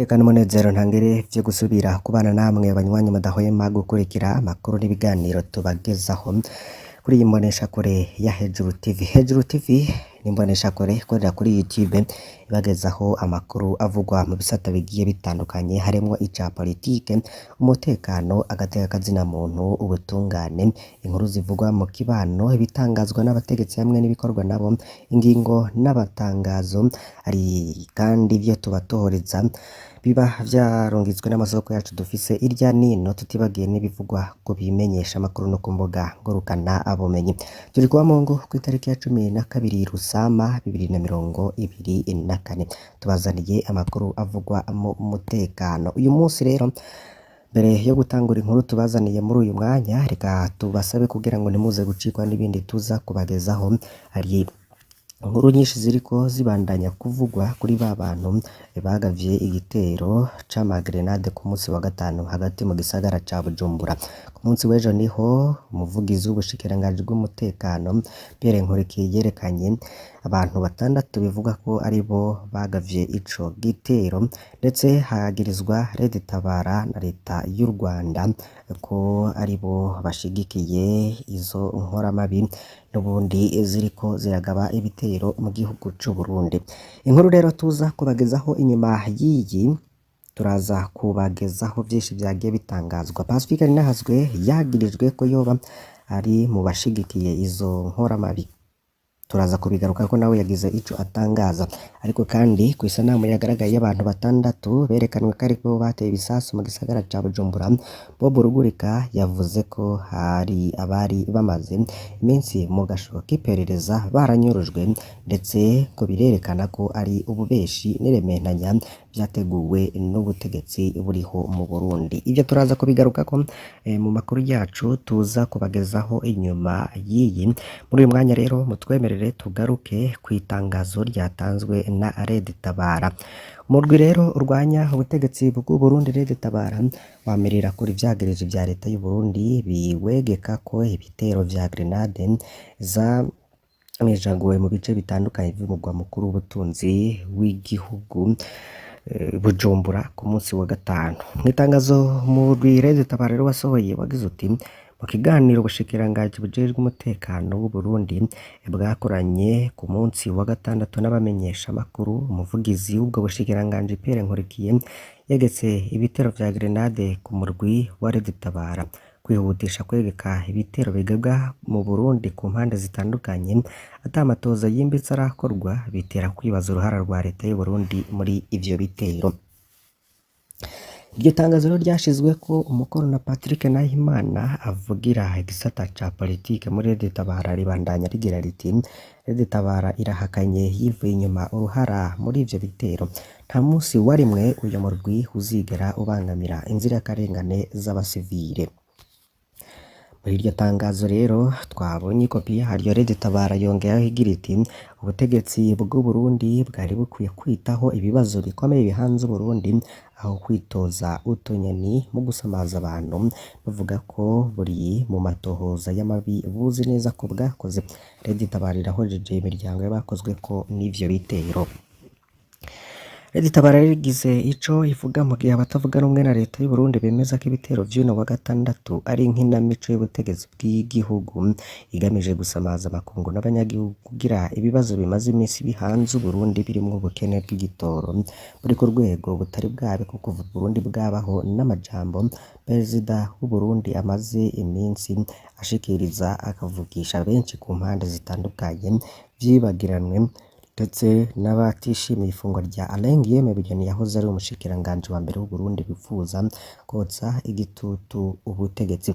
Iteka n'umunezero ntangere vyo gusubira kubana namwe banywanyi mudahwema gukurikira amakuru n'ibiganiro tubagezaho kuri iyi mboneshakure ya Hejuru TV. Hejuru TV ni imboneshakure ikorera kuri YouTube ibagezaho amakuru avugwa mu bisata bigiye bitandukanye harimwo ica politike, umutekano, agateka kazina muntu, ubutungane, inkuru zivugwa mu kibano, ibitangazwa n'abategetsi hamwe n'ibikorwa nabo, ingingo n'abatangazo, hari kandi ivyo tubatohoreza biba vyarungitswe n'amasoko yacu dufise irya nino, tutibagiye n'ibivugwa ku bimenyesha amakuru no ku mbuga ngurukana bumenyi. Turi kuwa Mungu kw'itariki ya 12 Rusama 2024, tubazaniye amakuru avugwa mu mutekano. Uyu munsi rero mbere yo gutangura inkuru tubazaniye muri uyu mwanya, reka tubasabe kugira ngo ntimuze gucikwa n'ibindi tuza kubagezaho. Hari inkuru nyinshi ziriko zibandanya kuvugwa kuri ba bantu bagavye igitero c'amagrenade ku munsi wa gatanu hagati mu gisagara ca Bujumbura. Ku munsi w'ejo niho umuvugizi w'ubushikiranganji bw'umutekano Pierre Nkurikiye yerekanye abantu batandatu bivugwa ko aribo bagavye ico gitero, ndetse hagirizwa Red Tabara na leta y'u Rwanda ko aribo bashigikiye izo nkoramabi n'ubundi ziriko ziragaba ibitero mu gihugu c'Uburundi. Inkuru rero tuza kubagezaho inyuma y'iyi, turaza kubagezaho vyinshi vyagiye bitangazwa. Pacifique Ninahazwe yagirijwe ko yoba ari mu bashigikiye izo nkoramabi, turaza kubigarukako nawe yagize ico atangaza. Ariko kandi kw'isanamu yagaragaye y'abantu batandatu berekanwe ko ariko bateye ibisasu mu gisagara ca Bujumbura, Bob Rugurika yavuze ko hari abari bamaze iminsi mu gasho k'iperereza baranyurujwe, ndetse ngo birerekana ko ari ububeshi n'irementanya vyateguwe n'ubutegetsi buriho mu Burundi. Ivyo turaza kubigarukako mu makuru yacu tuza kubagezaho inyuma y'iyi. Muri uyu mwanya rero mutwemerere tugaruke kw'itangazo ryatanzwe na Red Tabara. Umurwi rero urwanya ubutegetsi bw'u Burundi Red Tabara wamirira kure ivyagiriji vya leta y'u Burundi biwegeka ko ibitero vya grenade zamijaguwe mu bice bitandukanye vy'umugwa mukuru w'ubutunzi w'igihugu Bujumbura ku munsi wa gatanu. Mw'itangazo umurwi Red Tabara rero wasohoye wagize uti: mu kiganiro ubushikiranganji bujejwe umutekano w'u Burundi bwakoranye ku munsi wa gatandatu n'abamenyeshamakuru, umuvugizi w'ubwo bushikiranganji Pierre Nkurikiye yegetse ibitero vya grenade ku murwi wa Red Tabara. Kwihutisha kwegeka ibitero bigabwa mu Burundi ku mpande zitandukanye ata matoza yimbitse arakorwa bitera kwibaza uruhara rwa leta y'u Burundi muri ivyo bitero. Iryo tangazo rero ryashizweko umukono na Patrick Nahimana avugira igisata ca politike muri Red Tabara, ribandanya rigira riti: Red Tabara irahakanye yivuye inyuma uruhara muri ivyo bitero. Nta musi warimwe uyo murwi uzigera ubangamira inzirakarengane z'abasivile. Muri iryo tangazo rero twabonye ikopi yaryo, Red Tabara yongeraho igira iti: ubutegetsi bw'u Burundi bwari bukwiye kwitaho ibibazo bikomeye bihanze Uburundi aho kwitoza utunyoni mu gusamaza abantu bavuga ko buri mu matohoza y'amabi buzi neza ko bwakoze. Red Tabara irahojeje imiryango y'abakozweko n'ivyo bitero. Red Tabara rigize ico ivuga mu gihe abatavuga rumwe na leta y'u Burundi bemeza ko ibitero vy'uno wa gatandatu ari inkinamico y'ubutegetsi bw'igihugu igamije gusamaza amakungu n'abanyagihugu kugira ibibazo bimaze iminsi bihanze Uburundi birimwo ubukene bw'igitoro buri ku rwego butari bwabe ko kuva Uburundi bwabaho, n'amajambo perezida w'u Burundi amaze iminsi ashikiriza akavugisha benshi ku mpande zitandukanye vyibagiranwe, ndetse n'abatishimiye ifungwa rya Alain Guillaume Bunyoni yahoze ari umushikiranganji wa mbere w'u Burundi bipfuza kotsa igitutu ubutegetsi.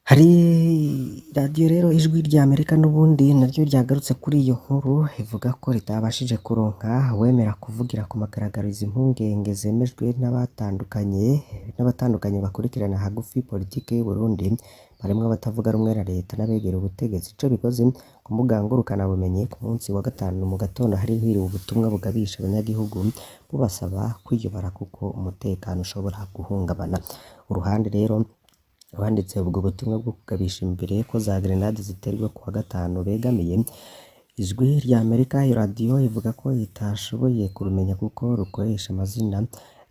Hari radiyo rero Ijwi rya Amerika n'ubundi naryo ryagarutse kuri iyo nkuru, ivuga ko ritabashije kuronka uwemera kuvugira ku mugaragaro izi mpungenge zemejwe n'abatandukanye bakurikirana hagufi politike y'u Burundi, barimwo abatavuga rumwe na leta n'abegera ubutegetsi. Ico bikoze, ku mbuga ngurukanabumenyi ku munsi wa gatanu mu gatondo hari hiriwe ubutumwa bugabisha abanyagihugu bubasaba kwiyubara kuko umutekano ushobora guhungabana. Uruhande rero rwanditse ubwo butumwa bwo kugabisha imbere ko za grenade ziterwa kuwa gatanu begamiye Ijwi rya Amerika, iyo radiyo ivuga ko itashoboye kurumenya kuko rukoresha amazina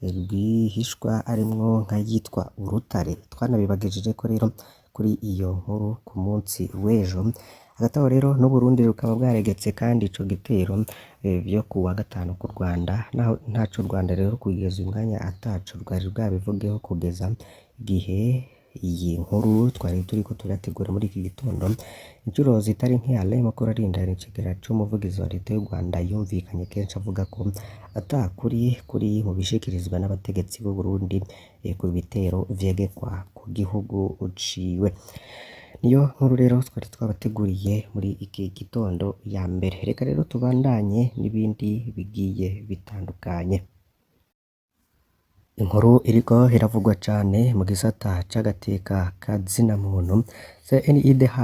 rwihishwa arimwo nk'ayitwa Urutare. Twanabibagejeje ko rero kuri iyo nkuru ku munsi w'ejo. Hagati aho rero n'Uburundi bukaba bwaregetse kandi ico gitero vyo kuwa gatanu ku Rwanda, naho ntaco u Rwanda rero kugeza uyu mwanya ataco rwari bwabivugeho kugeza igihe iyi nkuru twari turiko turategura muri iki gitondo. Incuro zitari nke Alain Mukurarinda, icegera c'umuvugizi wa leta y'u Rwanda, yumvikanye kenshi avuga ko ata kuri kuri mu bishikirizwa n'abategetsi b'u Burundi ku bitero vyegekwa ku gihugu uciwe. Niyo nkuru rero twari twabateguriye muri iki gitondo ya mbere. Reka rero tubandanye n'ibindi bigiye bitandukanye. Inkuru iriko iravugwa cane mu gisata c'agateka ka zina muntu, CNIDH,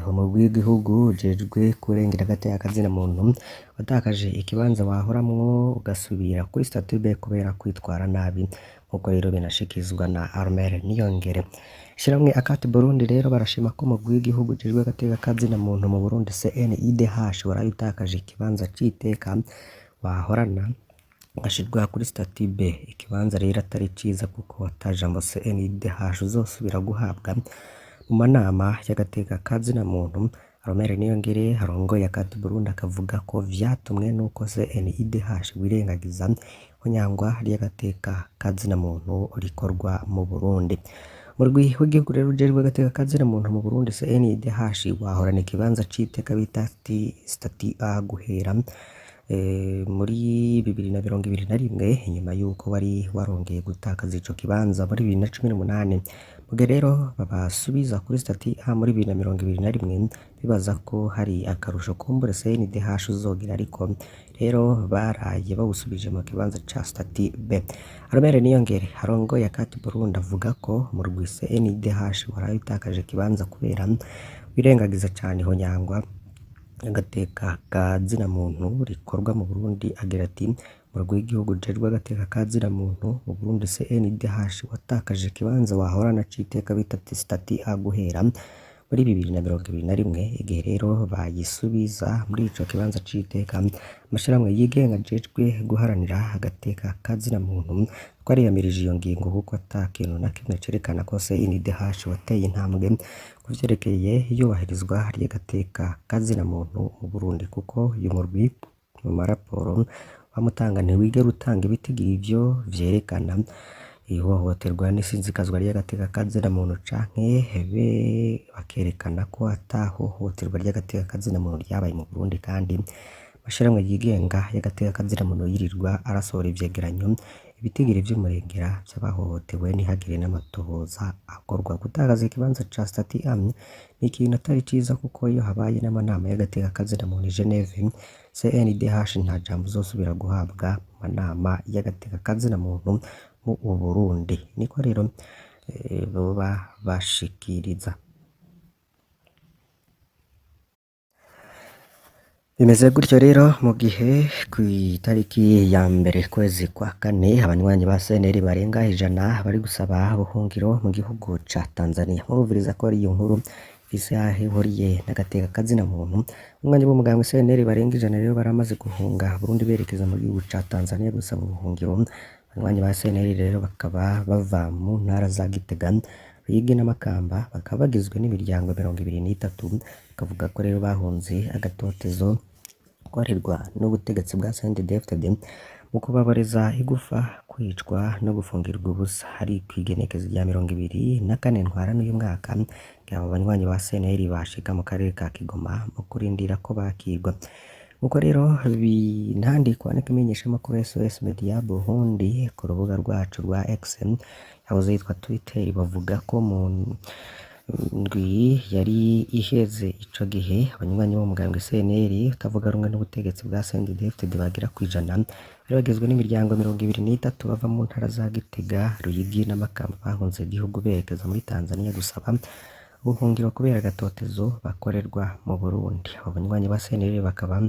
umugwi w'igihugu ujejwe kurengera agateka ka zina muntu, watakaje ikibanza wahoramwo ugasubira kuri statut B kubera kwitwara nabi, nkuko rero binashikirizwa na Armel Niyongere. Ishirahamwe Akati Burundi rero barashima ko umugwi w'igihugu ujejwe agateka ka zina muntu mu Burundi CNIDH waraye utakaje ikibanza c'iteka wahorana ugashirwa kuri statut B. Ikibanza rero atari ciza kuko ata jambo CNIDH uzosubira guhabwa mu manama y'agateka ka zina muntu. Armel Niyongere arongoye Akati Burundi akavuga ko vyatumwe nuko CNIDH wirengagiza ihonyangwa ry'agateka ka zina muntu rikorwa mu Burundi. Umurwi w'igihugu rero ujejwe agateka ka zina muntu mu Burundi CNIDH wahorana ikibanza c'iteka bita statut A guhera muri 2021, inyuma yuko wari warongeye gutakaza ico kibanza muri 2018. Mugihe rero babasubiza kuri statut A muri 2021 bibaza ko hari akarusho kumbure CNDH uzogira, ariko rero baraye bawusubije mu kibanza ca statut B. Armel Niyongere arongoye Akati Burundi avuga ko umurwi CNDH waraye utakaje ikibanza kubera wirengagiza cane ihonyangwa agateka ka zina muntu rikorwa mu Burundi. Agira ati: umurwi w'igihugu ujejwe agateka ka zina muntu mu Burundi CNDH watakaje ikibanza wahorana c'iteka bita statut A guhera muri 2021. Igihe rero bayisubiza muri ico kibanza c'iteka, amashirahamwe yigenga ajejwe guharanira agateka ka zina muntu twariyamirije iyo ngingo kuko ata kintu na kimwe cerekana ko CNDH wateye intambwe ku vyerekeye iyubahirizwa ry'agateka ka zina muntu mu Burundi, kuko uyu murwi mu maraporo wamutanga ntiwigera utanga ibitigiri ivyo vyerekana ihohoterwa n'isinzikazwa ry'agateka ka zina muntu, canke be bakerekana ko ata hohoterwa ry'agateka ka zina muntu ryabaye mu Burundi, kandi amashirahamwe yigenga y'agateka ka zina muntu yirirwa arasohora ivyegeranyo ibitigiri vy'umurengera vy'abahohotewe ntihagire n'amatohoza akorwa. Gutakaza ikibanza ca statut A ni ikintu atari ciza kuko iyo habaye n'amanama y'agateka ka zina muntu i Geneve, CNDH nta jambo uzosubira guhabwa mu manama y'agateka ka zina muntu mu Burundi. Niko rero boba bashikiriza. Bimeze gutyo rero mu gihe kw'itariki ya mbere kwezi kwa kane abanywanyi ba CNL barenga 100 bari gusaba ubuhungiro mu gihugu ca Tanzania. Murumviriza ko ari iyo nkuru ifise aho ihuriye n'agateka ka zina muntu. Abanywanyi b'umugambwe CNL barenga 100 rero baramaze guhunga Burundi berekeza mu gihugu ca Tanzania gusaba ubuhungiro. Abanywanyi ba CNL rero bakaba bava mu ntara za Gitega, Ruyigi na Makamba, bakaba bagizwe n'imiryango 23, bakavuga ko rero bahunze agatotezo gukorerwa n'ubutegetsi bwa CNDD-FDD mu kubabareza igufa, kwicwa no gufungirwa ubusa. Hari kw'igenekezo rya 24 Ntwarante uyu mwaka, abo banywanyi ba CNL bashika mu karere ka Kigoma mu kurindira ko bakirwa. Nkuko rero binandikwa n'ikimenyeshamakuru SOS Media Burundi ku rubuga rwacu rwa X yahoze yitwa Twitter, bavuga ko mu ndwi yari iheze ico gihe abanywanyi b'umugambwe CNL utavuga rumwe n'ubutegetsi bwa CNDD-FDD bagera kw'ijana bari bagizwe n'imiryango 23 bava mu ntara za Gitega, Ruyigi na Makamba bahunze igihugu berekeza muri Tanzania gusaba ubuhungiro kubera agatotezo bakorerwa mu Burundi. Abo banywanyi ba CNL bakaba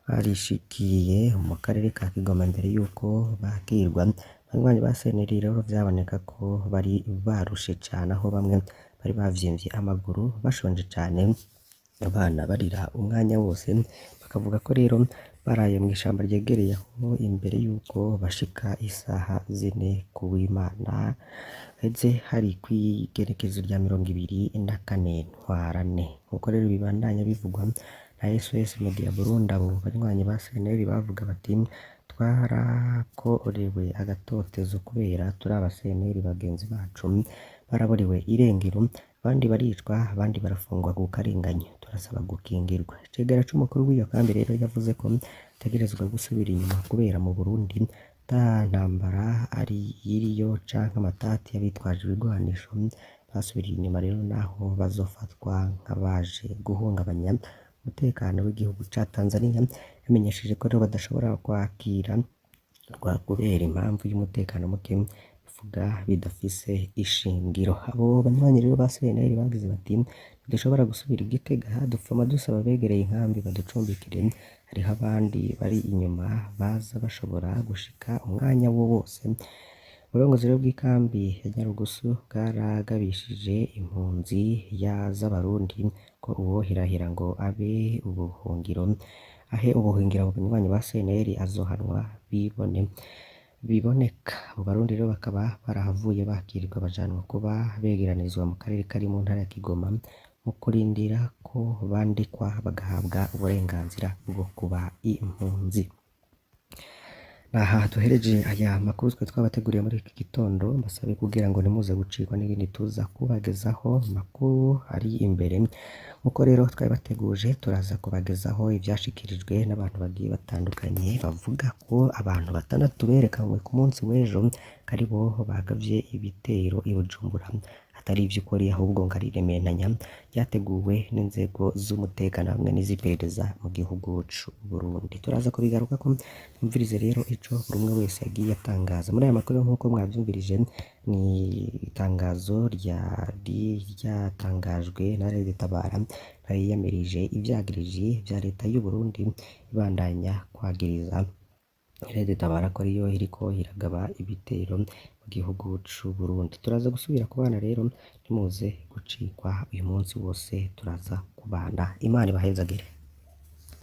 barishikiye mu karere ka Kigoma mbere yuko bakirwa. Abanywanyi ba CNL rero vyaboneka ko bari barushe cane, aho bamwe bari bavyimbye amaguru, bashonje cane, Abana barira umwanya wose, bakavuga ko rero baraye mw'ishamba ryegereye aho imbere y'uko bashika isaha 4 kuw'Imana heze hari kw'igerekezo rya 24 Ntwarante. Nkuko rero bibandanya bivugwa na SOS Media Burundi, abo banywanyi ba CNL bavuga bati twarakorewe agatotezo kubera turi aba CNL, bagenzi bacu baraborewe irengero, abandi baricwa, abandi barafungwa ku karenganyo, turasaba gukingirwa. Icegera c'umukuru w'iyo kambi rero yavuze ko ategerezwa gusubira inyuma kubera mu Burundi ata ntambara ari iriyo canke amatati y'abitwaje ibigwanisho, basubiriye inyuma rero naho bazofatwa nk'abaje guhungabanya umutekano w'igihugu ca Tanzania. Yamenyesheje ko rero badashobora kwakira kubera impamvu y'umutekano muke bivuga bidafise ishingiro. Abo banywanyi rero ba CNL bagize bati ntidushobora gusubira i Gitega, dupfuma dusaba abegereye inkambi baducumbikire, hariho abandi bari inyuma baza bashobora gushika umwanya wo wose. Uburongozi rero bw'ikambi ya Nyarugusu bwaragabishije impunzi z'Abarundi ko uwohirahira ngo abe ubuhungiro ahe ubuhungiro abo banywanyi ba CNL azohanwa bibone biboneka. Abo Barundi rero bakaba barahavuye bakirwa bajanwa kuba begeranirizwa mu karere kari mu ntara ya Kigoma mu kurindira ko bandikwa bagahabwa uburenganzira bwo kuba impunzi. Aha duhereje aya makuru twe twabateguriye muri iki gitondo, mbasabe kugira ngo ntimuze gucikwa n'ibindi tuza kubagezaho makuru ari imbere. Nkuko rero twabibateguje, turaza kubagezaho ivyashikirijwe n'abantu bagiye batandukanye bavuga ko abantu 6 berekanywe ku munsi w'ejo ko aribo bagavye ibitero i Bujumbura, atari ivy'ukuri ahubwo ngo ari irementanya ryateguwe n'inzego z'umutekano hamwe n'iz'iperereza mu gihugu c'u Burundi. Turaza kubigarukako, mwumvirize rero ico buri umwe wese yagiye atangaza muri aya makuru. Nkuko mwavyumvirije, ni itangazo ryari ryatangajwe na Red Tabara yiyamirije ivyagiriji vya leta y'u Burundi, ibandanya kwagiriza Red Tabara ko ariyo iriko iragaba ibitero mu gihugu c'u Burundi. Turaza gusubira kubana rero, ntimuze gucikwa, uyu munsi wose turaza kubana. Imana ibahezagire.